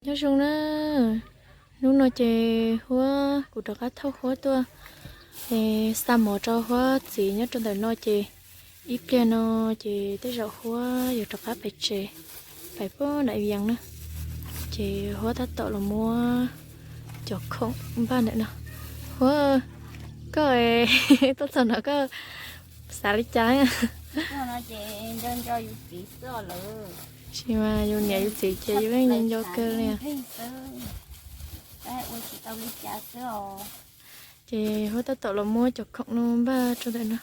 Nyob zoo na, hnub no ces huab kuv rov qab thauj huab tuaj, es xa mov rau huab txiv nyob rau ntawm no ces ib pliag no ces tej zaum huab yuav rov qab pais tsev, pais puag nram Vias na. Ces huab tab tom los muab cov khoom npaj ntawm no. Huab, koj tuaj txog no koj xav li cas? Tsis mas yus niam yus txiv ces yus yeej nco nco kawg li. Ces huab tab tom los muab cov khoom no npaj rau ntawm no.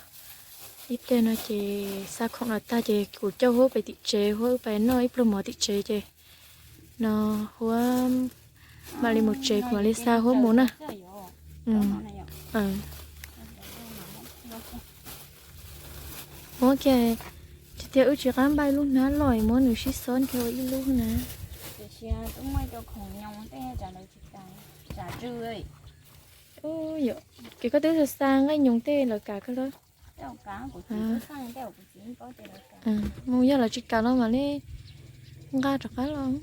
Ib pliag no ces xa khoom no tag ces kuv coj huab pais tim tsev, huab wb pais noj ib pluag mov tim tsev ces no huab mam li mus tsev, kuv mam li xa huab mus na. Muab kiag, tsis tiag wb tsis qab npaj ib lub hnab loj, muab nws sib xob kiag ua ib lub na. Ces koj twb xa nqaij nyoos tej lawv kam kawg lawm. Mus yog lawv tsis kam los mam li nqa rov qab los.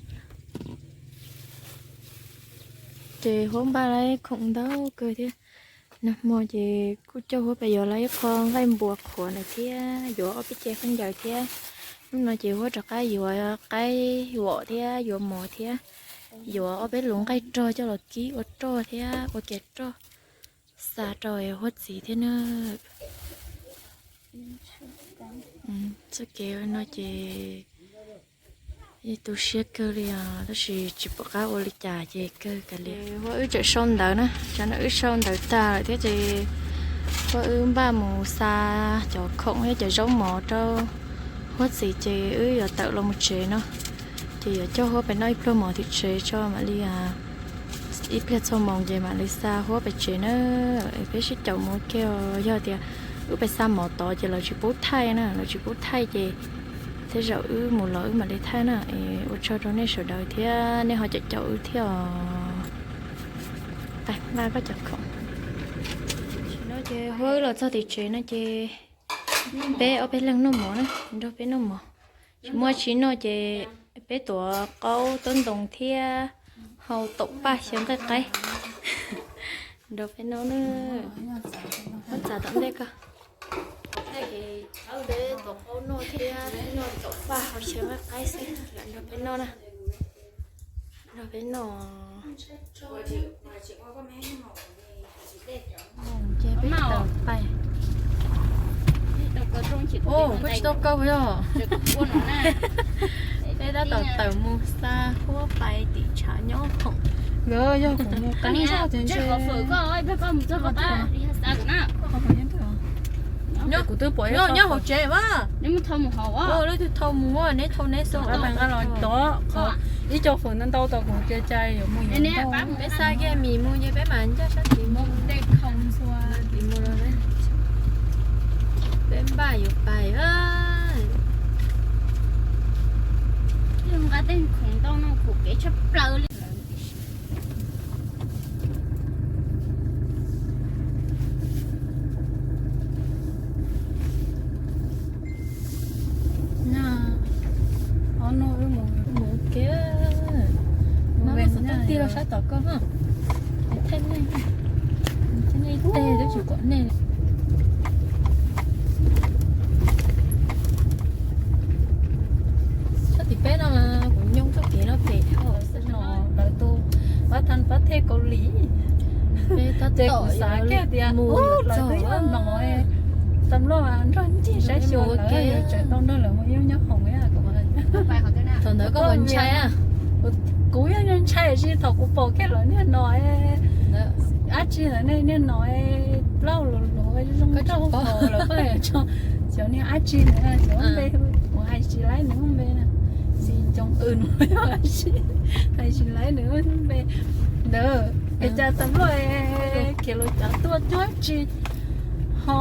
Ces huab npaj lawm khoom ntau kawg thiab. Nag hmo ces kuj coj huab pais yuav lawm ib qho nqaij npua qhuav ntawd thiab yuav ob peb ce khaub ncaws thiab. Hnub no ces huab rov qab yuav qaib vom thiab yuav mov thiab, yuav ob peb lub nqaij rog coj los kib ua roj thiab ua kiav roj xa rau huab txiv thiab na. Txoj kev no ces tu siab kawg li os, tab sis tsis pom qab ua li cas ces kawg kiag li. Huab wb tseem sau ntawv na, tsam no wb sau ntawv tag lawm thiab ces huab wb npaj mus xa cov khoom thiab cov zaub mov rau huab txiv ces wb yuav tawm los mus tsev no. Ces yuav coj huab pais noj ib pluag mov tim tsev tso mam li ib pliag txog moos ces mam li xa huab pais tsev na. Peb sib caum mus ua ke os, yog tias wb pais xa mov tod ces lawv tsis pub thaij na, lawv tsis pub thaij ces tej zaum wb mus los wb mam li thaij na. Ua tsaug rau nej sawv daws thiab nej ho caum caum wb thiab os. Pais npaj koj cov khoom. Tam sim no ces huab wb los txog tim tsev no ces peb ob peb leeg noj mov na, nrog peb noj mov. Tsis muaj tsi noj ces peb tuav qaub tub ntoo thiab hau taum paj xyaw nqaij qaib nrog peb noj na. Muab txav tom ntej ko. Peb tuav qaub noj thiab noj taum paj hau xyaw nqaij qaib xwb, lam nrog peb noj na. Nrog peb noj. Ces peb tawm pais. Koj tsis tau kaw yog? Peb tab tom tawm mus xa huab pais tim tshav nyob khoom. Nkawd yog kuv mus qeeb zog ces ntshe. Nyob kuv twb pom nyob hauv tsev mas. Leej twg thau mus, neb thau neb xwb, peb nqa los tod qhov ib co fawm ntau ntau tau kuv cia cai yuav mus yuav ntau. Peb xa kiag mis mus ces peb mam ncaj sab tid mus ntej khoom ntxhua tid mus los. Peb npaj yuav pais. Nqa tej khoom ntau no kuv kev tshaj plaws li. Ob hnub wb mus mus kev, no mus xov tooj tig los sab tom koj na. Thaij nej, thaij nej ib teg twb tsis pom nej. Txoj tim peb no mas kuv nyoo txoj kev no phem dhau xwb no, lawv tus pab thaj pab thej Kaus Lim. Ces kuv xav kiag tias lawv twb yog no, tau nploj nrog ncig saib xyuas lawv yuav tseem tau nrog lawv mus ib lub nyob hoom. Thaum ntawd koj puas ntshai? Kuv yeej ntshai, tab sis thaum kuv pom kiag lawv niag no, dab tsi ntawd niag no, plaub los luav zoo nraug, lawv pheej cov niag dab tsi ntawd cov npe, kuv hais tsis laib nws lub npe na, tsis coo qw nws, hais tsis laib nws lub npe ntawd. Es cas tau nploj khiav los cav tuaj cuag tsi, ho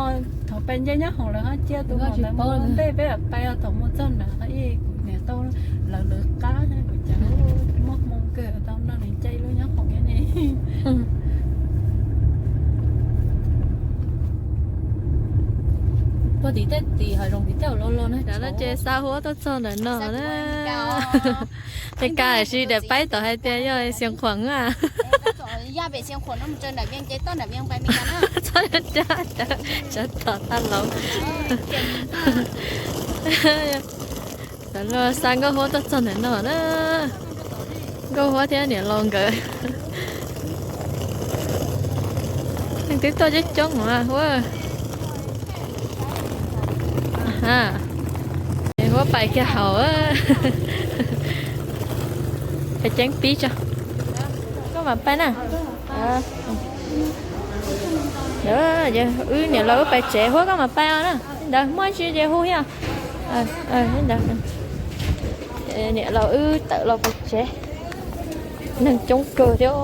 thaum pais nce nyob hoom lawv ho cia tus ntawd mus ua ntej peb pais, thaum mus txog nrad kuv niam tau lawv lawv qab, kuv cas muaj hmoo kawg tau nrog nws caij lub nyob hoom ne. Puag Tim tej tim hav zoov tim tej los los na. Ces xa huab tuaj txog ntawm no na. Tej kab si daim paib tod hais tias yog Xiav Khuam a. Txhob, txhob tom tag laus. Tam luaj xa nkauj huab tuaj txog ntawm no na. Nkauj huab thiab niam laus nkawd. Neeg twb tuaj coob coob mas huab. Huab pais kiag hauv. Pais ceeb pib tso. Koj mam pais na. Wb niam laus wb pais tsev, huab koj mam pais os na. Li ntawd muaj tsi ces hu thiab. Li ntawd. Niam laus wb tawm los pais tsev. Neeg coob kawg thiab.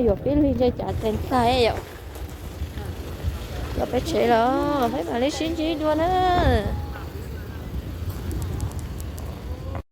Yuav pib lig ntshe cav tes tag yom. Los peb tsev los peb mam li sib ntsib dua na.